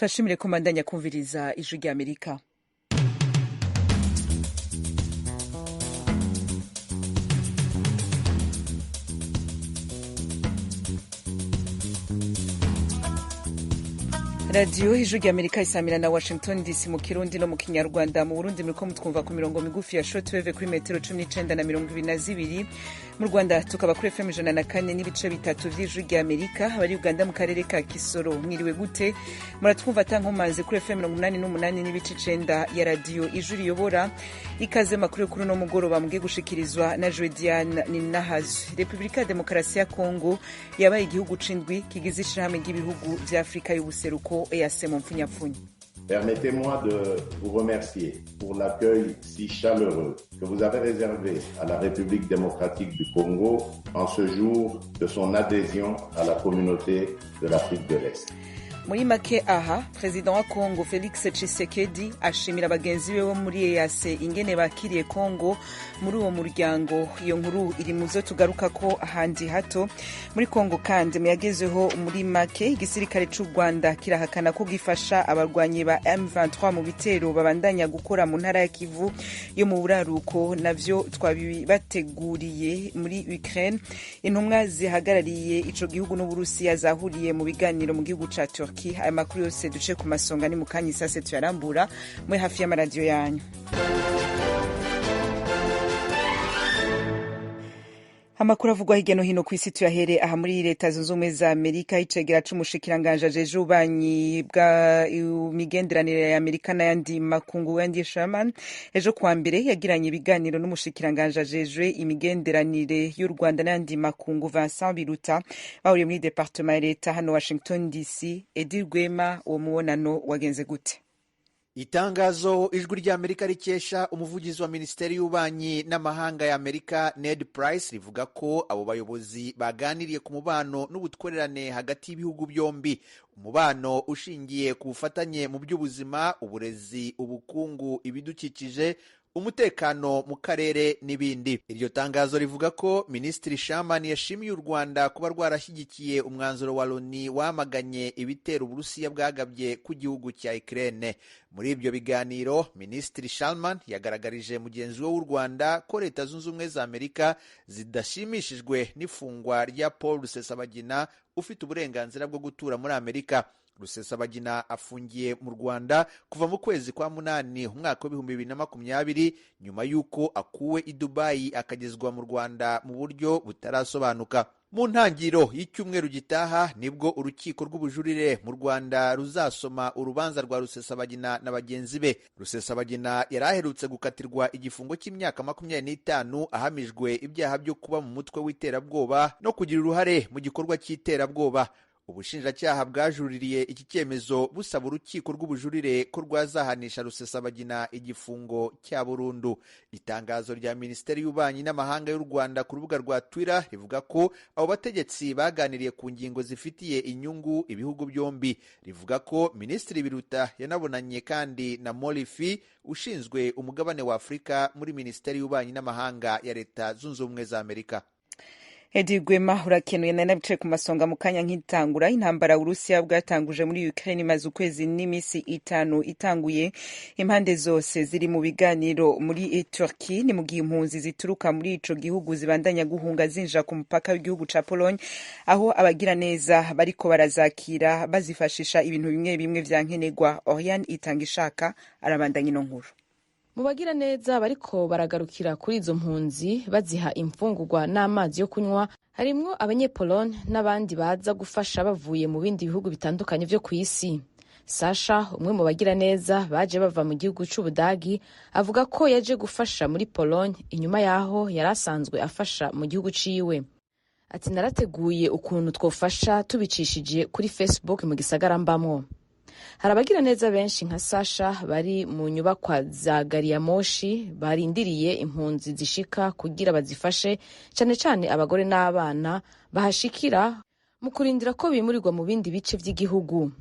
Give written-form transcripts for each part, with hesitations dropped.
Tashimire ko mbandanya kumviriza Ijwi rya Amerika. Radiyo Ijwi rya Amerika isamira na Washington DC mu Kirundi no mu Kinyarwanda. Mu Burundi muriko mutwumva ku mirongo migufi ya shortwave kuri metero 19 na 22. Mu Rwanda tukaba kuri FM 104.3 vy'Ijwi rya Amerika. Abari Uganda mu karere ka Kisoro mwiriwe gute? Muratwumva atankomanzi kuri FM 88.9 ya Radiyo Ijwi riyobora. Ikaze makuru kuri no mugoroba mugiye gushikirizwa na Jodiane Ninahazwe. Republika ya Demokarasi ya Kongo yabaye igihugu c'indwi kigize ishirahamwe ry'ibihugu vya Afrika y'ubuseruko EAC mu mpfunyapfunya. Permettez-moi de vous remercier pour l'accueil si chaleureux que vous avez réservé à la République démocratique du Congo en ce jour de son adhésion à la communauté de l'Afrique de l'Est. Muri make aha, Perezida wa Congo Felix Tshisekedi ashimira bagenzi be bo muri EAC ingene bakiriye Congo muri uwo muryango. Iyo nkuru iri muzo tugaruka ko ahandi hato. Muri Congo kandi muyagezeho muri make, igisirikare c'u Rwanda kirahakana ko gifasha abarwanyi ba M23 mu bitero babandanya gukora mu ntara ya Kivu yo mu buraruko. Navyo twabibateguriye. Muri Ukraine, intumwa zihagarariye ico gihugu n'Uburusiya zahuriye mu biganiro mu gihugu ca Turkey. Aya makuru yose duce ku masonga ni mukanya isase tuyarambura muri hafi y'amaradiyo yanyu. Amakuru avugwa hirya no hino kw'isi tuyahere aha muri Leta Zunze Ubumwe za Amerika. Icegera c'umushikiranganje ajeje ububanyi bwa imigenderanire ya Amerika n'ayandi makungu Wendy Sherman ejo kuwa mbere yagiranye ibiganiro n'umushikiranganje ajejwe imigenderanire y'u Rwanda n'ayandi makungu Vincent Biruta, bahuriye muri departement ya leta hano Washington DC. Edi Rwema, uwo mubonano wagenze gute? Itangazo Ijwi ry'Amerika rikesha umuvugizi wa minisiteri y'ububanyi n'amahanga ya Amerika Ned Price rivuga ko abo bayobozi baganiriye ku mubano n'ubutwererane hagati y'ibihugu byombi, umubano ushingiye ku bufatanye mu by'ubuzima, uburezi, ubukungu, ibidukikije, umutekano mu karere n'ibindi. Iryo tangazo rivuga ko Minisitiri Sherman yashimiye u Rwanda kuba rwarashyigikiye umwanzuro wa Loni wamaganye ibitero Uburusiya bwagabye ku gihugu cya Ukraine. Muri ibyo biganiro, Minisitiri Sherman yagaragarije mugenzi we w'u Rwanda ko Leta Zunze Ubumwe za Amerika zidashimishijwe n'ifungwa rya Paul Rusesabagina ufite uburenganzira bwo gutura muri Amerika. Rusesabagina afungiye mu Rwanda kuva mu kwezi kwa munani umwaka wa 2020, nyuma y'uko akuwe i Dubai akagezwa mu Rwanda mu buryo butarasobanuka. Mu ntangiriro y'icyumweru gitaha nibwo urukiko rw'ubujurire mu Rwanda ruzasoma urubanza rwa Rusesabagina na bagenzi be. Rusesabagina yari aherutse gukatirwa igifungo cy'imyaka 25 ahamijwe ibyaha byo kuba mu mutwe w'iterabwoba no kugira uruhare mu gikorwa cy'iterabwoba. Ubushinjacyaha bwajuririye iki cyemezo busaba urukiko rw'ubujurire ko rwazahanisha Rusesabagina igifungo cya burundu. Itangazo rya minisiteri y'ububanyi n'amahanga y'u Rwanda ku rubuga rwa Twitter rivuga ko abo bategetsi baganiriye ku ngingo zifitiye inyungu ibihugu byombi. Rivuga ko Minisitiri Biruta yanabonanye kandi na Morifi ushinzwe umugabane wa Afurika muri minisiteri y'ububanyi n'amahanga ya Leta Zunze Ubumwe za Amerika. Edi Rwema urakenuye. Nari nabicaye ku masonga mu kanya nk'itangura. Intambara Uburusiya bwatanguje muri Ukraine imaze ukwezi n'imisi 5 itanguye. Impande zose ziri mu biganiro muri Turkey. Ni mu gihe impunzi zituruka muri ico gihugu zibandanya guhunga zinjira ku mupaka w'igihugu ca Pologne, aho abagira neza bariko barazakira bazifashisha ibintu bimwe bimwe vya nkenerwa. Oriane Itangishaka arabandanya ino nkuru. Mu bagira neza bariko baragarukira kuri izo mpunzi baziha imfungurwa n'amazi yo kunywa harimwo abanyepolone n'abandi baza gufasha bavuye mu bindi bihugu bitandukanye vyo ku isi. Sasha, umwe mu bagira neza baje bava mu gihugu c'Ubudagi, avuga ko yaje gufasha muri Pologne inyuma yaho yari asanzwe afasha mu gihugu ciwe. Ati: "Narateguye ukuntu twofasha tubicishije kuri Facebook mu gisagara mbamwo." Hari abagira neza benshi nka Sasha bari mu nyubakwa za gari ya moshi barindiriye impunzi zishika kugira bazifashe, cyane cyane abagore n'abana bahashikira mu kurindira ko bimurirwa mu bindi bice by'igihugu.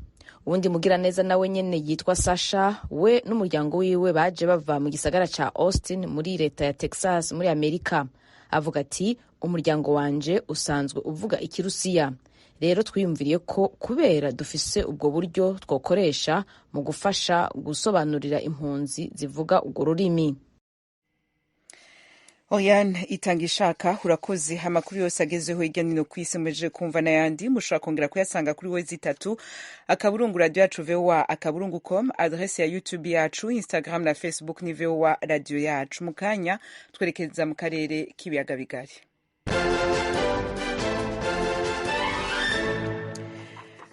Uwundi mugiraneza nawe nyene yitwa Sasha, we n'umuryango wiwe baje bava mu gisagara ca Austin muri leta ya Texas muri Amerika. Avuga ati: "Umuryango wanje usanzwe uvuga Ikirusiya." Rero twiyumviriye ko kubera dufise ubwo buryo twokoresha mu gufasha gusobanurira impunzi zivuga urwo rurimi. Oriane Itangishaka, urakoze. Amakuru yose agezeho hirya no hino ku isi muje kumva n'ayandi mushobora kongera kuyasanga kuri www.radioyacuvoa.com, adresse ya YouTube yacu, Instagram na Facebook ni VOA Radio Yacu. Mu kanya twerekeza mu karere k'ibiyaga bigari.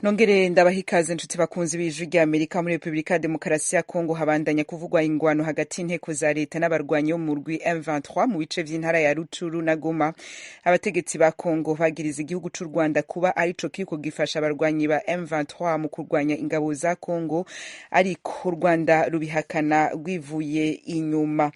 Nongere ndabaha ikaze, nshuti bakunzi b'Ijwi rya Amerika. Muri Repubulika ya Demokarasi ya Kongo habandanya kuvugwa ingwano hagati y'inteko za leta n'abarwanyi bo mu murwi M23 mu bice vy'intara ya Rutshuru na Goma. Abategetsi ba Kongo bagiriza igihugu c'u Rwanda kuba arico kiriko gifasha abarwanyi ba M23 mu kurwanya ingabo za Kongo, ariko u Rwanda rubihakana rwivuye inyuma.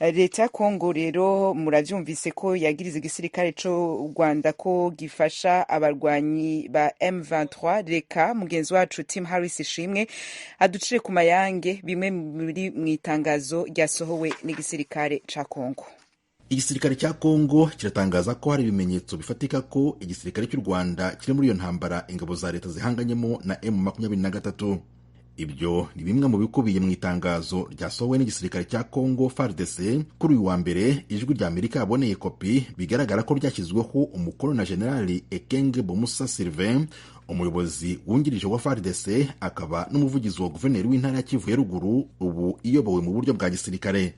Leta ya Kongo rero muravyumvise ko yagiriza igisirikare c'u Rwanda ko gifasha abarwanyi ba M23. Reka mugenzi wacu Tim Harris Ishimwe aducire ku mayange bimwe muri mu itangazo ryasohowe n'igisirikare ca Kongo. Igisirikare cya Kongo kiratangaza ko hari ibimenyetso bifatika ko igisirikare cy'u Rwanda kiri muri iyo ntambara ingabo za leta zihanganyemo na M23. Ibyo ni bimwe mu bikubiye mu itangazo ryasohowe n'igisirikare cya Kongo FARDC kuri uyu wa mbere. Ijwi rya Amerika yaboneye kopi, bigaragara ko ryashyizweho umukono na Generali Ekenge Bomusa Sylvain, umuyobozi wungirije wa FARDC akaba n'umuvugizi wa guverineri w'intara ya Kivu ya Ruguru ubu iyobowe mu buryo bwa gisirikare.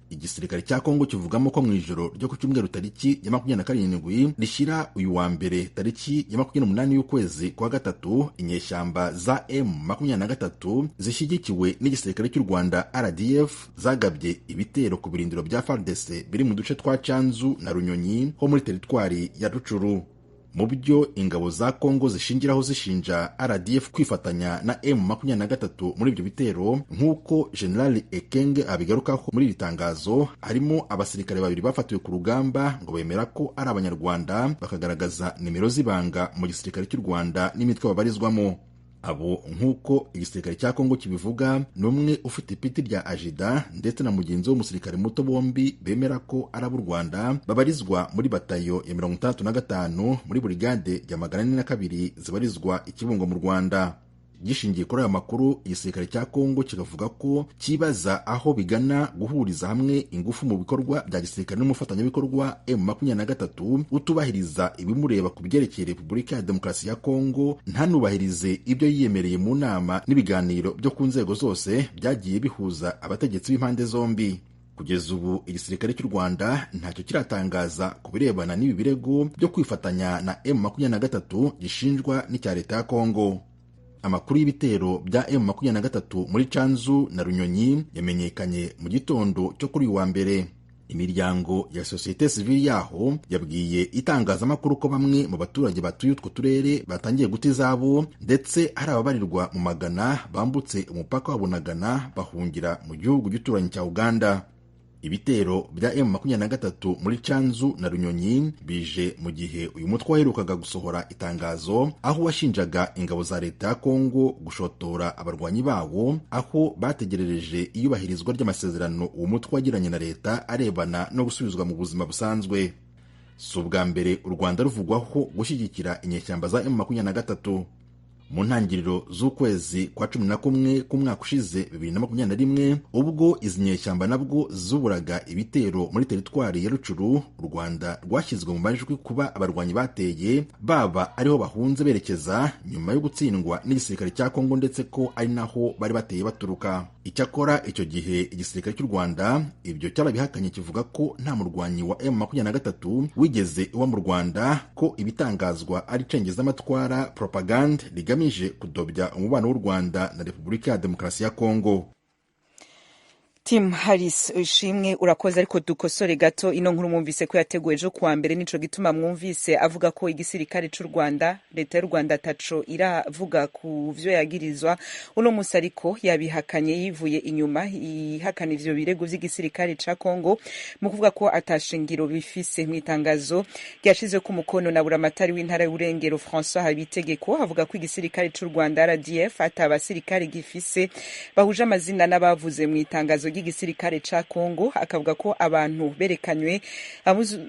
Igisirikare cya Kongo kivugamo ko mu ijoro ryo ku cyumweru tariki ya 27 rishyira uyu wa mbere tariki ya 28 y'ukwezi kwa gatatu, inyeshyamba za M23 zishyigikiwe n'igisirikare cy'u Rwanda RDF zagabye ibitero ku birindiro bya FARDC biri mu duce twa Cyanzu na Runyonyi ho muri teritwari ya Rucuru. Mu byo ingabo za Kongo zishingiraho zishinja RDF kwifatanya na M23 muri ibyo bitero, nk'uko General Ekenge abigarukaho muri iri tangazo, harimo abasirikare babiri bafatiwe ku rugamba ngo bemera ko ari Abanyarwanda, bakagaragaza nimero z'ibanga mu gisirikare cy'u Rwanda n'imitwe babarizwamo. Abo, nk'uko igisirikare cya Kongo kibivuga, ni umwe ufite ipiti rya ajida ndetse na mugenzi w'umusirikare muto, bombi bemera ko ari ab'u Rwanda, babarizwa muri batayo ya 65 muri burigade ya 402 zibarizwa i Kibungo mu Rwanda. Gishingiye kuri aya makuru, igisirikare cya Kongo kikavuga ko kibaza aho bigana guhuriza hamwe ingufu mu bikorwa bya gisirikare n'umufatanyabikorwa M23 utubahiriza ibimureba ku byerekeye Repubulika ya Demokarasi ya Kongo, ntanubahirize ibyo yiyemereye mu nama n'ibiganiro byo ku nzego zose byagiye bihuza abategetsi b'impande zombi. Kugeza ubu igisirikare cy'u Rwanda ntacyo kiratangaza ku birebana n'ibi birego byo kwifatanya na M23 gishinjwa n'icya leta ya Kongo. Amakuru y'ibitero bya M23 muri Canzu na Runyonyi yamenyekanye mu gitondo cyo kuri uyu wa mbere. Imiryango ya sosiyete sivili yaho yabwiye itangazamakuru ko bamwe mu baturage batuye utwo turere batangiye guta izabo, ndetse hari ababarirwa mu magana bambutse umupaka wa Bunagana bahungira mu gihugu gituranyi cya Uganda. Ibitero bya M23 muri Canzu na Runyonyi bije mu gihe uyu mutwe waherukaga gusohora itangazo aho washinjaga ingabo za leta ya Kongo gushotora abarwanyi bawo, aho bategerereje iyubahirizwa ry'amasezerano uwo mutwe wagiranye na leta arebana no gusubizwa mu buzima busanzwe. Si ubwa mbere u Rwanda ruvugwaho gushyigikira inyeshyamba za M23. Mu ntangiriro z'ukwezi kwa 11 k'umwaka ushize 2021, ubwo izi nyeshyamba nabwo zuburaga ibitero muri teritwari ya Rucuru, u Rwanda rwashyizwe mu majwi kuba abarwanyi bateye baba ariho bahunze berekeza nyuma yo gutsindwa n'igisirikare cya Kongo, ndetse ko ari naho bari bateye baturuka. Icyakora icyo gihe igisirikare cy'u Rwanda ibyo cyarabihakanye, kivuga ko nta murwanyi wa M23 wigeze uba mu Rwanda, ko ibitangazwa ari icengezamatwara propagande rigamije kudobya umubano w'u Rwanda na Repubulika ya Demokarasi ya Kongo. Tim Harris Ishimwe, urakoze. Ariko dukosore gato ino nkuru mwumvise ko yateguwe ejo kuwa mbere, nico gituma mwumvise avuga ko igisirikare c'u Rwanda, leta y'u Rwanda taco iravuga ku vyo yagirizwa uno musi, ariko yabihakanye yivuye inyuma, ihakana ivyo birego vy'igisirikare ca Kongo mu kuvuga ko atashingiro bifise. Mu itangazo ryashizwe ku mukono na buramatari w'intara y'Uburengero François Habitegeko, avuga ko igisirikare c'u Rwanda RDF ata basirikare gifise bahuje amazina n'abavuze mu itangazo ry'igisirikare ca Congo, akavuga ko abantu berekanywe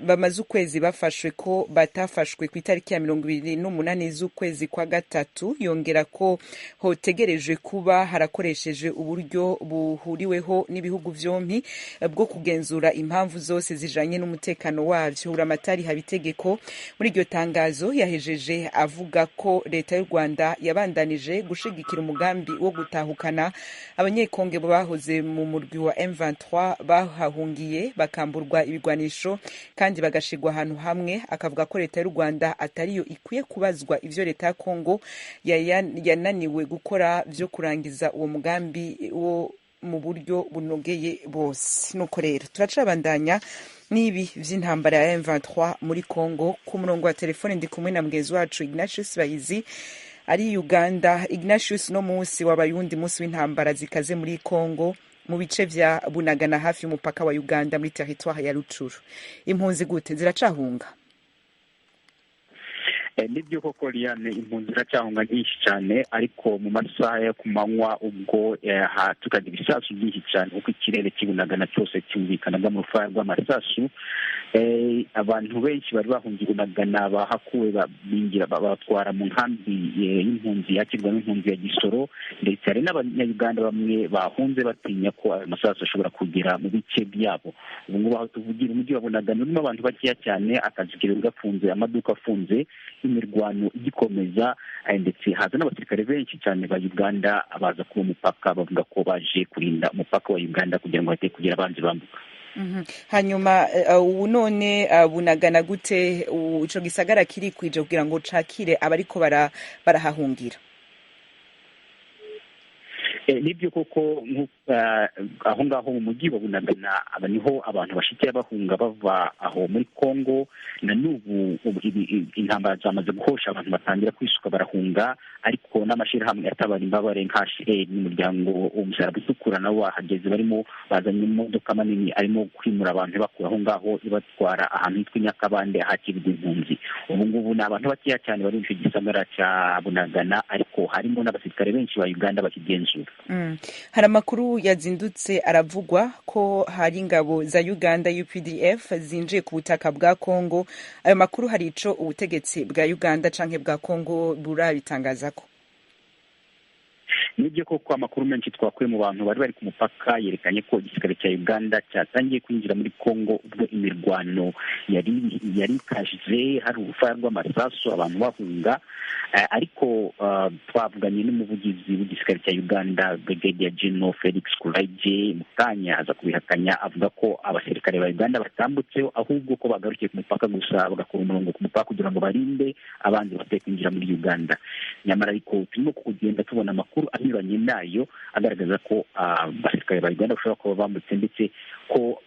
bamaze ukwezi bafashwe ko batafashwe ku itariki ya 28 z'ukwezi kwa gatatu. Yongera ko hotegerejwe kuba harakoresheje uburyo buhuriweho n'ibihugu vyompi bwo kugenzura impamvu zose zijanye n'umutekano wavyo. Buramatari Habitegeko muri iryo tangazo yahejeje avuga ko leta y'u Rwanda yabandanije gushigikira umugambi wo gutahukana abanyekonge bahoze mu murwi wa M23 bahahungiye, bakamburwa ibigwanisho kandi bagashirwa ahantu hamwe. Akavuga ko leta y'u Rwanda atariyo ikwiye kubazwa ivyo leta ya Kongo yananiwe gukora vyo kurangiza uwo mugambi wo mu buryo bunogeye bose. Nuko rero turacabandanya n'ibi vy'intambara ya M23 muri Kongo. Ku murongo wa telefone ndi kumwe na mugenzi wacu Ignatius Bahizi ari Uganda. Ignatius, no munsi wabaye uwundi munsi w'intambara zikaze muri Kongo mu bice vya Bunagana hafi y'umupaka wa Uganda muri territoire ya Rutshuru. Impunzi gute ziracahunga? Nibyo koko Liane, impunzi ziracyahunga nyinshi cyane, ariko mu masaha yo ku manywa ubwo hatukaga ibisasu byinshi cyane, kuko ikirere cy'Ibunagana cyose cyumvikanaga mu rufaya rw'amasasu. Abantu benshi bari bahungiye Bunagana bahakuwe, binjira babatwara mu nkambi y'impunzi yakirwamo impunzi ya Gisoro, ndetse hari n'abanyayuganda bamwe bahunze batinya ko ayo masasu ashobora kugera mu bice byabo. Ubu ngubu aho tuvugira umujyi wa Bunagana urimo abantu bakeya cyane, akazu kirirwa gafunze, amaduka afunze, imirwano igikomeza, ndetse haza n'abasirikare benshi cyane ba Uganda baza kuba umupaka, bavuga ko baje kurinda umupaka wa Uganda kugira ngo bate kugira abanzi bambuka. Hanyuma ubu none Bunagana gute, ico gisagara kiri kwije kugira ngo cakire abariko barahahungira? Nibyo koko, aho ngaho mu mujyi wa Bunagana aba niho abantu bashitse bahunga bava aho muri Kongo, na n'ubu intambara zamaze guhosha, abantu batangira kwisuka barahunga, ariko n'amashirahamwe atabara imbabare nka HCR n'umuryango umusaraba utukura nabo bahageze, barimo bazanye imodoka manini arimo kwimura abantu bakura aho ngaho ibatwara ahantu hitwa Nyakabande hakirwa impunzi. Ubu ngubu ni abantu bakeya cyane bari mu gisagara cya Bunagana, ariko harimo n'abasirikare benshi ba Uganda bakigenzura. Hari amakuru yazindutse aravugwa ko hari ingabo za Uganda UPDF zinjiye ku butaka bwa Kongo. Ayo makuru hari ico ubutegetsi bwa Uganda canke bwa Kongo burabitangazako? Nibyo koko, amakuru menshi twakuye mu bantu bari bari ku mupaka yerekanye ko igisirikare cya Uganda cyatangiye kwinjira muri Kongo ubwo imirwano yari ikajije, hari urufaya rw'amasasu, abantu bahunga. Ariko twavuganye n'umuvugizi w'igisirikare cya Uganda Brigadier General Felix Kulaije, mu kanya aza kubihakanya avuga ko abasirikare ba Uganda batambutseho, ahubwo ko bagarukiye ku mupaka gusa bagakora umurongo ku mupaka kugira ngo barinde abanzi bate kwinjira muri Uganda. Nyamara ariko turimo kugenda tubona amakuru anyuranye nayo agaragaza ko abasirikare ba Uganda bashobora kuba bambutse, ndetse ko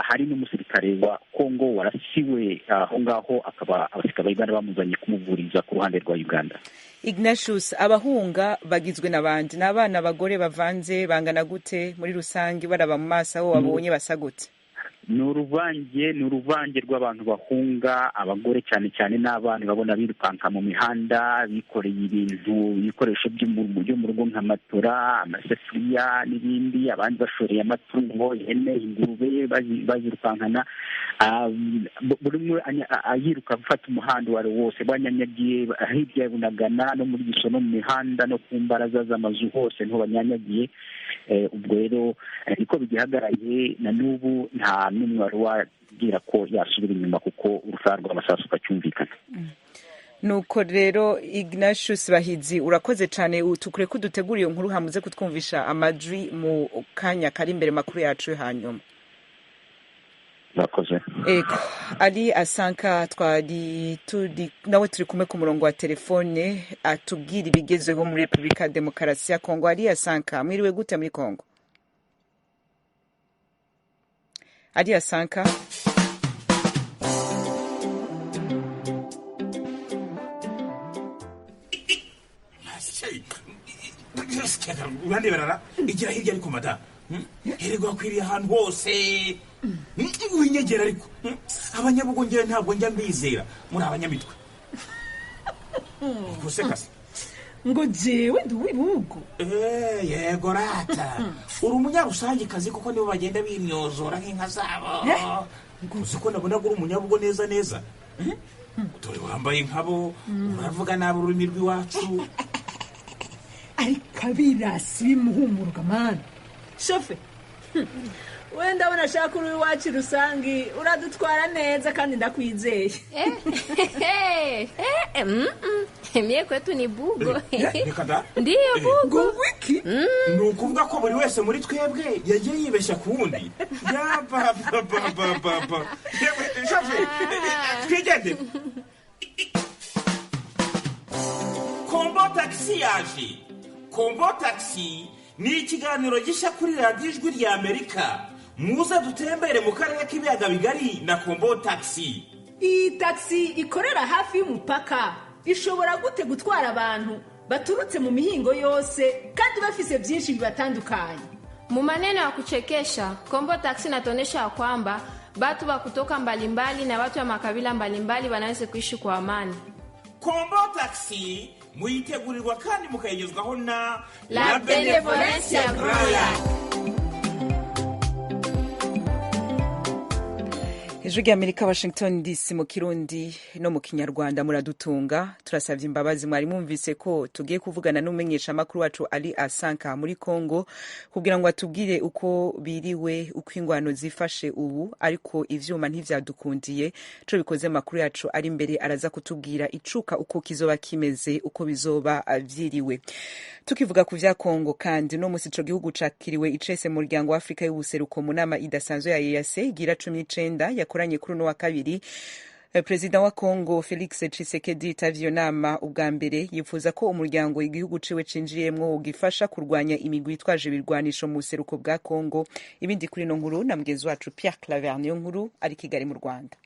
hari n'umusirikare wa Kongo warasiwe aho ngaho, akaba abasirikare ba Uganda bamuzanye kumuvuriza ku ruhande rwa Uganda. Ignatius, abahunga bagizwe n'abandi n'abana, abagore bavanze, bangana gute muri rusange? Baraba mu maso aho babonye basa gute? Ni uruvange rw'abantu bahunga, abagore cyane cyane n'abana, babona birukanka mu mihanda bikoreye ibintu, ibikoresho byo mu rugo nka matora, amasafuriya n'ibindi, abandi bashoreye amatungo, ihene, ingurube, bazirukankana, buri umwe ayiruka gufata umuhanda uwo ari wose, banyanyagiye hirya ya Bunagana no muri Gisono mu mihanda no ku mbaraza z'amazu hose niho banyanyagiye. Ubwo rero niko bigihagaraye na n'ubu nta n'umwe wari wabwira ko yasubira inyuma kuko urufaya rw'amasasu bacyumvikana. Nuko rero Ignatius Bahizi, urakoze cyane, tukure ko dutegura iyo nkuru hamuze kutwumvisha amajwi mu kanya kari imbere makuru yacu hanyuma. Murakoze. Ego, Ali Asanka twari turi nawe turi kumwe ku murongo wa telefone atubwira ibigezweho muri Republika Demokarasi ya Kongo. Ali Asanka, mwiriwe gute muri Kongo? Ali Asanka. Urandeberara igira hirya ariko mada herego akwiriye ahantu hose winyegera, ariko abanyabugongera ntabwo njya mbizera muri abanyamitwe. Gusekase Ngo jewe ndi uw'ibihugu. Yego rata, uri umunyarusangikazi kuko nibo bagenda bimyozora nk'inka zabo. Uzi ko nabona uri umunyabugo neza neza. Dore wambaye nkabo, uravuga nabi ururimi rw'iwacu. Ariko abirasi bimuhumuruka mana shofe, wenda ndabona ashaka uri iwacu rusangi uradutwara neza kandi ndakwizeye. Mie kwetu ni bugo. Reka da. Ndiyo bugo. Wiki ni ukuvuga ko buri wese muri twebwe yagiye yibeshya ku wundi. Yabababababa, shofe, twigende. Kombo Tagisi yaje. Kombo Tagisi ni ikiganiro gishya kuri Radiyo Ijwi rya Amerika. Muze dutembere mu karere k'ibiyaga bigari na Kombo Tagisi. Iyi tagisi ikorera hafi y'umupaka ishobora gute gutwara abantu baturutse mu mihingo yose kandi bafise byinshi bibatandukanye? Mu maneno ya kuchekesha, Kombo Taxi inatuonyesha ya kwamba batu wa kutoka mbalimbali na watu wa makabila mbalimbali wanaweza kuishi kwa amani. Kombo Taxi muyitegurirwa kandi mukayigezwaho na La Benevolencia Royal. Ijwi rya Amerika, Washington DC, mu Kirundi no mu Kinyarwanda. Muradutunga, turasabye imbabazi. Mwari mwumvise ko tugiye kuvugana n'umumenyeshamakuru wacu Ali Asanka muri Congo kugira ngo atubwire uko biriwe, uko ingwano zifashe ubu, ariko ivyuma ntivyadukundiye. Co bikoze, amakuru yacu ari imbere araza kutubwira icuka uko kizoba kimeze, uko bizoba vyiriwe. Tukivuga ku vya Congo kandi, no musi ico gihugu cakiriwe icese mu muryango wa Afrika y'ubuseruko mu nama idasanzwe ya EAC igira 19 yakoranye kuri uno wa kabiri. Perezida wa Congo Felix Tshisekedi yitavye iyo nama ubwa mbere, yifuza ko umuryango igihugu ciwe cinjiyemwo ugifasha kurwanya imigwi yitwaje ibirwanisho mu buseruko bwa Congo. Ibindi kuri ino nkuru na mugenzi wacu Pierre Claver niyo nkuru ari Kigali mu Rwanda.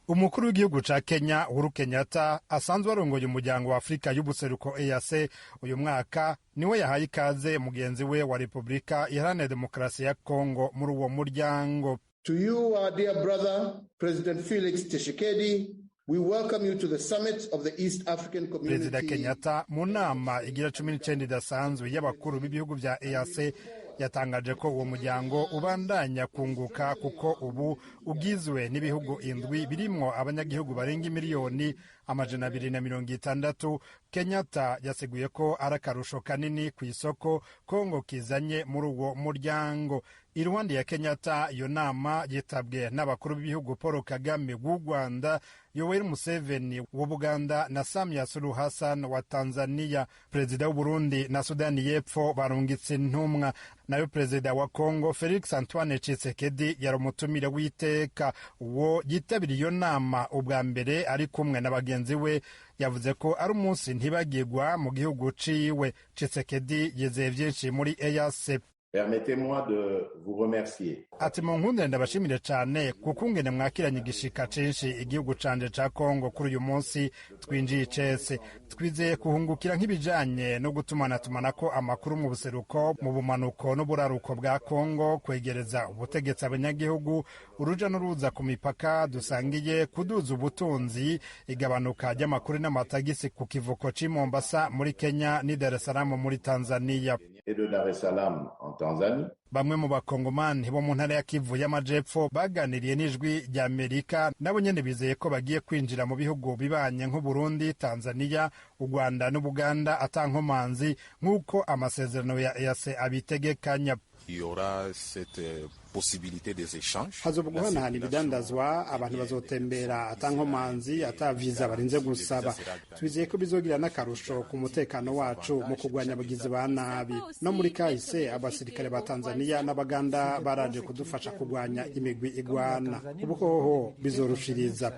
Umukuru w'igihugu ca Kenya Uhuru Kenyatta, asanzwe arongoye umuryango wa Afurika y'ubuseruko EAC, uyu mwaka niwe yahaye ikaze mugenzi we wa Repubulika Iharanira Demokarasi ya Kongo muri uwo muryango. To you, our dear brother, President Felix Tshisekedi, we welcome you to the summit of the East African Perezida Community. Kenyatta mu nama igira 19 idasanzwe y'abakuru b'ibihugu bya EAC yatangaje ko uwo muryango ubandanya kunguka kuko ubu ugizwe n'ibihugu indwi birimwo abanyagihugu barenga 260,000,000. Kenyatta yaseguye ko ari akarusho kanini ku isoko Kongo kizanye muri uwo muryango. Iruhande ya Kenyatta, iyo nama yitabwe n'abakuru b'ibihugu Paul Kagame w'u Rwanda, Yoweri Museveni w'Ubuganda na Samia Suluhu Hassan wa Tanzania. Perezida w'Uburundi na Sudani y'Epfo barungitse intumwa. Nayo perezida wa Congo Felix Antoine Tshisekedi yari umutumire w'iteka. Uwo yitabiriye iyo nama ubwa mbere ari kumwe na bagenzi we yavuze ko ari umunsi ntibagirwa mu gihugu ciwe. Tshisekedi yizeye byinshi muri EAC. Permettez-moi de vous remercier. Ati: "Mu nkundire ndabashimire cyane kuko ungene mwakiranye igishika cinshi igihugu canje ca Kongo kuri uyu munsi twinjiye icese. Twizeye kuhungukira nk'ibijanye no gutumanatumanako amakuru mu buseruko, mu bumanuko n'uburaruko bwa Kongo, kwegereza ubutegetsi abanyagihugu, uruja n'uruza ku mipaka dusangiye, kuduza ubutunzi, igabanuka ry'amakuru n'amatagisi ku kivuko c'i Mombasa muri Kenya n'i Dar es Salaam muri Tanzania." Et de Dar es Salaam en Tanzanie. Bamwe mu bakongomani bo mu ntara ya Kivu y'Amajepfo baganiriye n'Ijwi rya Amerika nabo nyene bizeye ko bagiye kwinjira mu bihugu bibanye nk'Uburundi, Tanzania, u Rwanda n'Ubuganda atankomanzi nk'uko amasezerano ya EAC abitegekanya. Il y aura cette possibilité des échanges. Hazoba guhanahana ibidandazwa, abantu bazotembera atankomanzi, ata viza barinze gusaba. Twizeye ko bizogira n'akarusho ku mutekano wacu mu kurwanya abagizi ba nabi. No muri kahise abasirikare ba Tanzania n'Abaganda baraje kudufasha kurwanya imigwi igwana, ubu hoho bizorushiriza.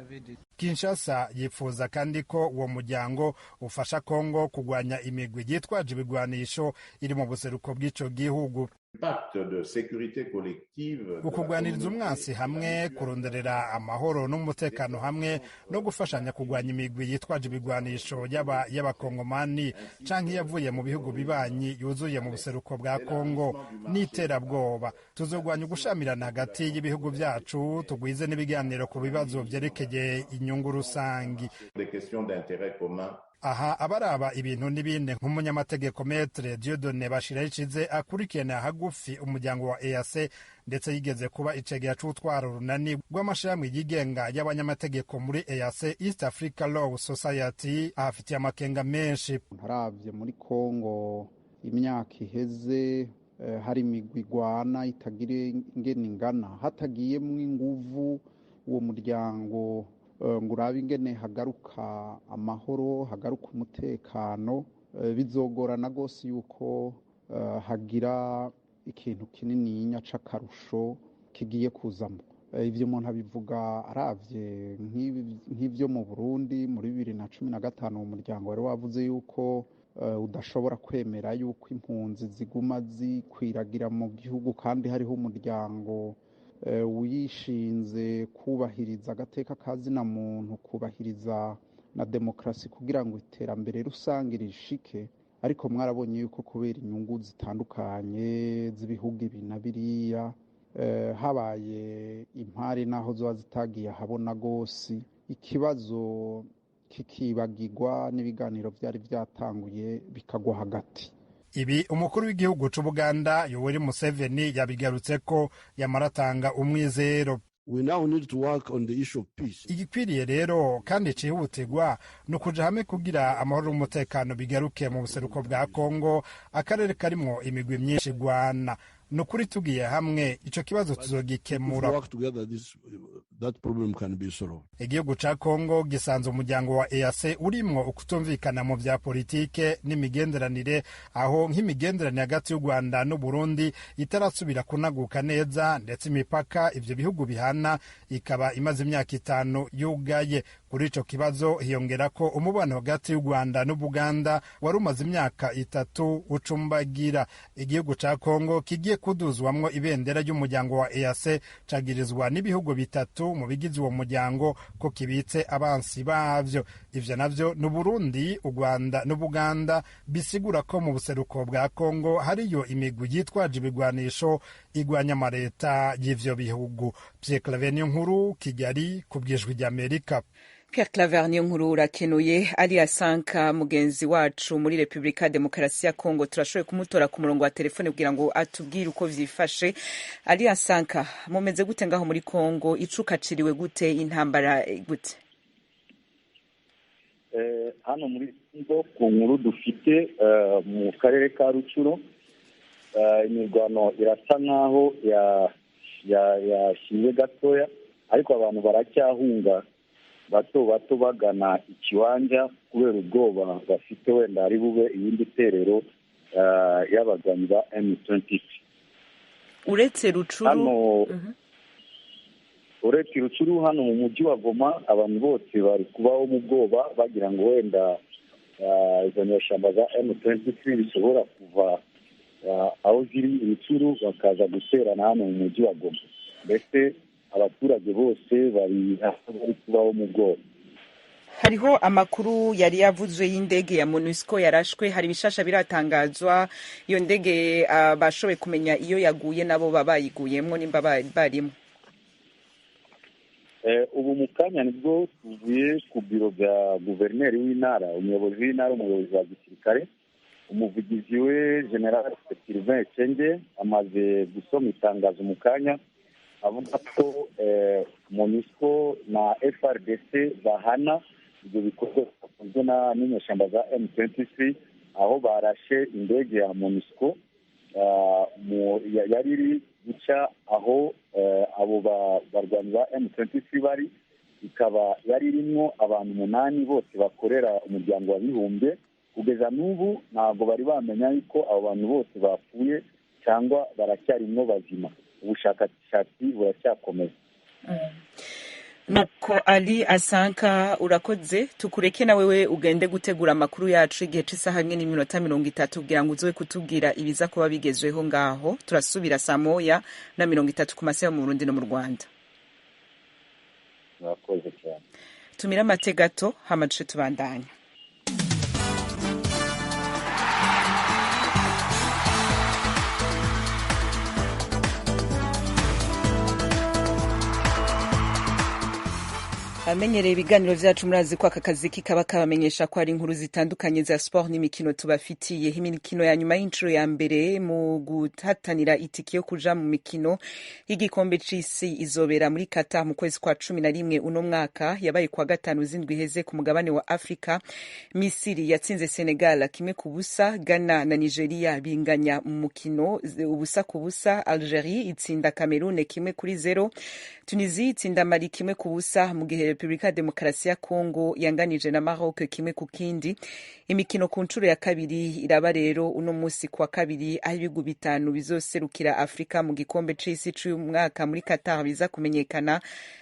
Kinshasa yifuza kandi ko uwo muryango ufasha Kongo kurwanya imigwi yitwaje ibigwanisho iri mu buseruko bw'ico gihugu. Pacte de sécurité collective de la Ukugwaniriza umwansi hamwe, kuronderera amahoro n'umutekano hamwe no gufashanya kurwanya imigwi yitwaje ibigwanisho, yaba y'abakongomani canke yavuye mu bihugu bibanyi yuzuye mu buseruko bwa Kongo n'iterabwoba. Tuzogwanya ugushamirana hagati y'ibihugu byacu, tugwize n'ibiganiro ku bibazo vyerekeye inyungu rusangi. Des questions d'intérêt commun. Aha abaraba ibintu n'ibindi nk'umunyamategeko Maître Dieudonné Bashirayishize akurikirana hagufi umuryango wa EAC, ndetse yigeze kuba icegera c'utwara urunani rw'amashirahamwe yigenga y'abanyamategeko muri EAC, East Africa Law Society, ahafitiye amakenga menshi. Ntaravye muri Kongo imyaka iheze hari imigwi igwana itagira ingene ingana, hatagiyemwo inguvu uwo muryango ngo urabe ingene hagaruka amahoro, hagaruka umutekano, bizogorana rwose yuko hagira ikintu kinininya c'akarusho kigiye kuzamo. Ivyo umuntu abivuga aravye nk'ivyo mu Burundi muri 2015 uwo muryango wari wavuze yuko udashobora kwemera yuko impunzi ziguma zikwiragira mu gihugu, kandi hariho umuryango wishinze kubahiriza agateka kazina muntu, kubahiriza na demokarasi kugira ngo iterambere rusange rishike. Ariko mwarabonye yuko kubera inyungu zitandukanye z'ibihugu ibi na biriya, habaye impari naho zoba zitagiye ahabona gose, ikibazo kikibagirwa n'ibiganiro byari byatanguye bikagwa hagati. Ibi umukuru w'igihugu c'Ubuganda Yoweri Museveni yabigarutse ko yamaratanga umwizero. We now need to work on the issue of peace. Igikwiriye rero kandi cihutirwa ni ukuja hamwe kugira amahoro n'umutekano bigaruke mu buseruko bwa Kongo, akarere karimwo imigwi myinshi igwana. Ni ukuri tugiye hamwe ico kibazo tuzogikemura. Igihugu ca Kongo gisanze umuryango wa EAC urimwo ukutumvikana mu vya politike n'imigenderanire, aho nk'imigenderanire hagati y'u Rwanda n'u Burundi itarasubira kunaguka neza, ndetse imipaka ivyo bihugu bihana ikaba imaze imyaka 5 yugaye. Kuri ico kibazo hiyongera ko umubano hagati y'u Rwanda n'Ubuganda wari umaze imyaka 3 ucumbagira. Igihugu ca Kongo kigiye kuduzwamwo ibendera ry'umuryango wa EAC cagirizwa n'ibihugu 3 mu bigize uwo muryango ko kibitse abansi bavyo. Ivyo navyo ni Burundi, u Rwanda n'Ubuganda, bisigura ko mu buseruko bwa Kongo hariyo imigwi yitwaje ibigwanisho igwanya amareta y'ivyo bihugu. Pierre Claver Niyonkuru, Kigali, ku bw'Ijwi ry'Amerika. Pierre Claver Niyonkuru urakenuye. Ali Asanka mugenzi wacu muri Republika Demokarasi ya Kongo turashoboye kumutora ku murongo wa telefone kugira ngo atubwire uko vyifashe. Ali Asanka, mumeze gute ngaho muri Kongo? Icukaciriwe gute? Intambara gute? Hano muri Kongo ku nkuru dufite mu karere ka Rucuro, imirwano irasa nkaho yashize gatoya, ariko abantu baracyahunga bato bato bagana ikiwanja kubera ubwoba bafite wenda ari bube iyindi terero y'abagwanyi ba M23. Uretse Rucuru hano, uretse Rucuru hano mu mujyi wa Goma abantu bose bari kubaho mu bwoba bagira ngo wenda izo nyeshyamba za M23 bishobora kuva aho ziri Rucuru bakaza guterana hano mu mujyi wa Goma. Mbese abaturage bose bari kubaho mu bwoba. Hariho amakuru yari yavuzwe y'indege ya MONUSCO yarashwe, hari ibishasha biratangazwa. Iyo ndege bashoboye kumenya iyo yaguye nabo babayiguyemwo nimba barimo? Ubu mu kanya nibwo tuvuye ku biro bya guverineri w'intara, umuyobozi w'intara, umuyobozi wa gisirikare, umuvugizi we General Sylvain Ekenge amaze gusoma itangazo mu kanya avuga ko MONUSCO na FRDC bahana ibyo bikorwa bikunzwe n'inyeshyamba za M23, aho barashe indege ya MONUSCO yari iri guca aho abo barwanyi ba M23 bari, ikaba yari irimwo abantu 8 bose bakorera umuryango w'abibumbye. Kugeza n'ubu ntabwo bari bamenya yuko abo bantu bose bapfuye cyangwa baracyarimwo bazima. Ubushakashatsi buracyakomeza. Nuko Ali Asanka urakoze, tukureke na wewe ugende gutegura amakuru yacu igihe c'isaha 1:30 kugira ngo uzowe kutubwira ibiza kuba bigezweho ngaho. Turasubira saa 1:30 ku masaha mu Burundi no mu Rwanda. Murakoze cyane. Tumira amate gato hama duce tubandanya. Amenyereye ibiganiro vyacu murazi ko aka kazi kikaba kabamenyesha ko hari inkuru zitandukanye za sport n'imikino tubafitiye. Imikino ya nyuma y'inshuro ya mbere mu guhatanira itike yo kuja mu mikino y'igikombe c'isi izobera muri Qatar mu kwezi kwa 11 uno mwaka, yabaye kwa gatanu zindwi iheze ku mugabane wa Afrika. Misiri yatsinze Senegal 1-0, Ghana na Nigeria binganya mu mukino 0-0, Algeria itsinda Cameroon 1-0, Tunisia itsinda Mali 1-0, mu gihe Republika Demokarasi ya Kongo yanganije na Maroc 1-1. Imikino ku nshuro ya kabiri iraba rero uno musi kwa kabiri, aho ibihugu 5 bizoserukira Afrika mu gikombe c'isi c'uyu mwaka muri Qatar biza kumenyekana.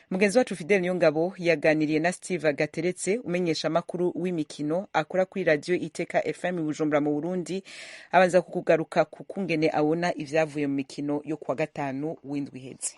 Mugenzi wacu Fidel Niyongabo yaganiriye na Steve Gateretse, umenyesha makuru w'imikino akora kuri radio Iteka FM i Bujumbura mu Burundi, abanza kukugaruka ku kungene abona ivyavuye mu mikino yo kwa gatanu w'indwi iheze.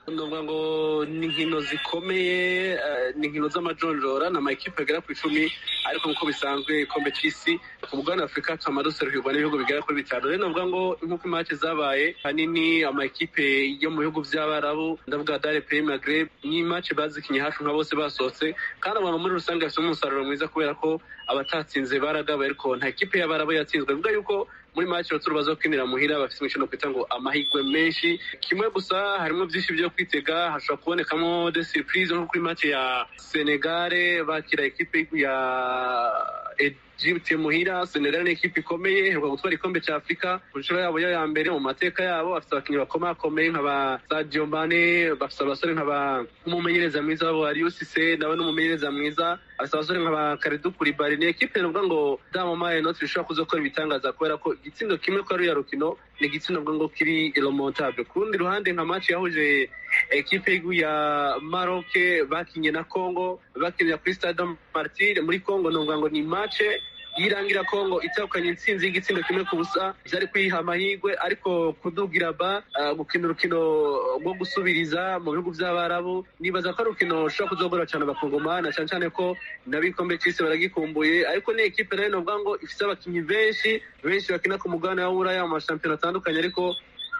Ndavuga ngo ni inkino zikomeye, ni inkino z'amajonjora, ni amakipe agera ku 10, ariko nk'uko bisanzwe igikombe c'isi ku mugabane wa Afurika twama duserukirwa n'ibihugu bigera kuri 5. Rero ndavuga ngo nk'uko imace zabaye hanini amakipe yo mu bihugu vy'Abarabu, ndavuga Dar es Maghreb, ni imace bazikinye hafi nka bose basohotse, kandi abantu muri rusange bafite umusaruro mwiza kubera ko abatatsinze baragabaye, ariko nta ekipe y'Abarabu yatsinzwe. Bivuga yuko muri match roturu bazokinira muhira bafite imikino kwita ngo amahirwe menshi. Kimwe gusa harimo byinshi byo kwitega, hashobora kubonekamo de surprise nko kuri match ya Senegal bakira ekipe ya Egypte muhira. Senegal ni ekipe ikomeye, iheruka gutwara igikombe cya Afurika ku nshuro yabo ya mbere mu mateka yabo. Bafite abakinnyi bakomakomeye nka ba Sadio Mane, bafite abasore nka ba umumenyereza mwiza wabo Aliou Cissé, nawe ni umumenyereza mwiza, bafite abasore nka ba Kalidou Koulibaly. Ni ekipe nuvuga ngo Damo Not ishobora kuzokora ibitangaza kubera ko igitsindo kimwe kwa ruriya rukino ni igitsindo nuvuga ngo kiri remontable. Ku rundi ruhande nka match yahuje ekipe ya Maroc bakinye na Congo, bakinira kuri Stade Martyrs muri Congo, nuvuga ngo ni match yirangira Kongo itahukanye intsinzi y'igitsindo 1-0, byari kwiha amahirwe, ariko kudugira ba gukina urukino rwo gusubiriza mu bihugu by'Abarabu, nibaza ko ari urukino rushobora kuzogora cyane abakongomani, cyane cyane ko n'abikombe c'isi baragikumbuye. Ariko ni ekipe nayo novuga ngo ifise abakinyi benshi benshi bakina ku mugabane wa Buraya mu mashampiyona atandukanye, ariko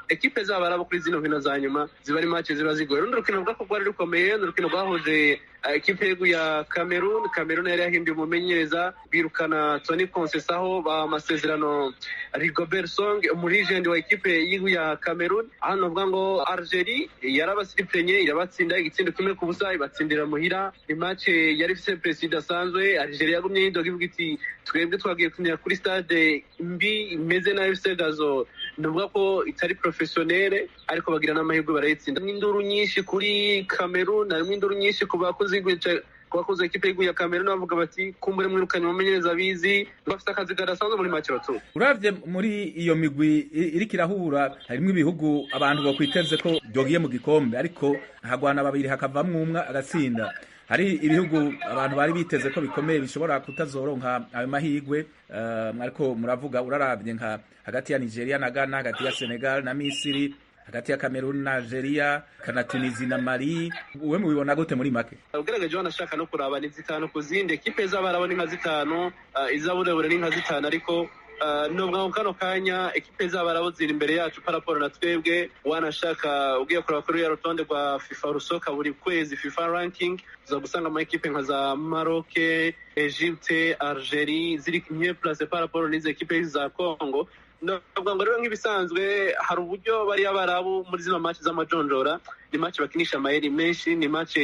ekipe z'Abarabu kuri zino nkino za nyuma ziba ari match ziba zigoye. Urundi rukino ruvuga ko rwari rukomeye ni urukino rwahuje ekipe ya Cameroon. Cameroon yari yahinduye umumenyereza, birukana Tony Conceição, ba amasezerano Rigobert Song, umulegend wa ekipe ya Cameroon. Hano bavuga ngo Algeria yarabasiriprenye irabatsinda igitsindo 1-0, ibatsindira muhira. Ni match yari ifise presi idasanzwe. Algeria yagumye yidoga ivuga iti twebwe twagiye gukinira kuri stade mbi imeze nabi, ifise gazo, nuvuga ko itari professionnel, ariko bagira n'amahirwe barayitsinda. N'induru nyinshi kuri Cameroon, harimo induru nyinshi ku bakozi bakoze ekipe y'igihugu ya Cameroon, bavuga bati kumbure mwirukanye umumenyereza abizi, bafite akazi kadasanzwe muri match retour. Uravye muri iyo migwi iriko irahura, harimo ibihugu abantu bakwiteze ko byogiye mu gikombe, ariko hagwana babiri hakavamwo umwe agatsinda. Hari ibihugu abantu bari biteze ko bikomeye bishobora kutazoronka ayo mahirwe, ariko muravuga uraravye nka hagati ya Nigeria na Ghana, hagati ya Senegal na Misiri, hagati ya Cameroon na Algeria, kana Tunisia na Mali, uwe mubibona gute muri make? Ugerageje wanashaka no kuraba ni 5 ku zindi ekipe z'Abarabu ni nka 5, iz'aburebure ni nka 5, ariko nubwo kano kanya ekipe z'Abarabu ziri imbere yacu paraporo na twebwe. Wanashaka ugiye kuraba kuri ya rutonde rwa FIFA rusoka buri kwezi, FIFA ranking, uza gusanga ama ekipe nka za Maroc, Egypte, Algeria ziri mieux placé par rapport n'izi ekipe za Congo. Ndavuga ngo rero nk'ibisanzwe hari uburyo bari Abarabu muri zino match z'amajonjora, ni match bakinisha amayeri menshi, ni match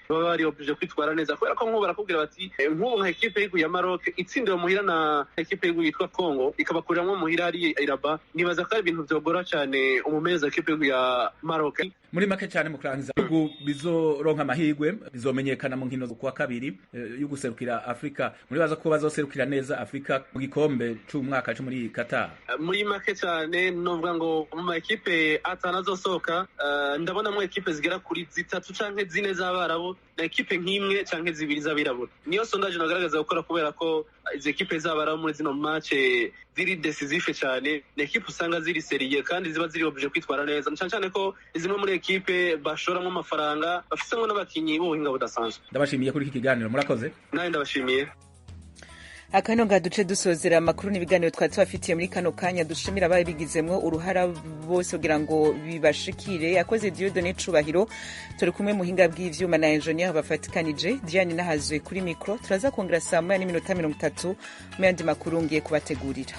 baba bari obligé kwitwara neza, kubera ko nk'ubu barakubwira bati nk'ubu nka ekipe y'igihugu ya Maroc itsindiwe muhira na ekipe y'igihugu yitwa Congo ikabakuriramo muhira ari Iraba, nibaza ko ari ibintu byogora cyane umumenyereza ekipe y'igihugu ya Maroc. Muri make cyane mu kurangiza, ibihugu bizoronka amahirwe bizomenyekana mu nkino kuwa kabiri yo guserukira Afrika. Muri baza ko bazoserukira neza Afrika mu gikombe c'umwaka co muri Qatar. Muri make cyane novuga ngo mu ma ekipe atanu azosohoka, ndabonamo ekipe zigera kuri 3 canke 4 z'Abarabu na ekipe nk'imwe canke 2 z'abirabura. Niyo sondage nagaragaza gukora kubera ko izi ekipe z'Abarabu muri zino match ziri decisive cyane, ni ekipe usanga ziri seriye kandi ziba ziri obligé kwitwara neza, cyane cyane ko zimwe muri ekipe bashoramo amafaranga, bafisemo n'abakinyi b'ubuhinga budasanzwe. Ndabashimiye kuri iki kiganiro, murakoze. Nawe ndabashimiye. Akano nga duce dusozera amakuru n'ibiganiro twari tubafitiye muri kano kanya. Dushimira ababigizemwo uruhara bose kugira ngo bibashikire. Yakoze Dieudonné Cubahiro, turi kumwe muhinga bw'ivyuma na engineer bafatikanije, Diane Nahazwe kuri micro. Turaza kongera saa 1:30 mu yandi makuru ngiye kubategurira.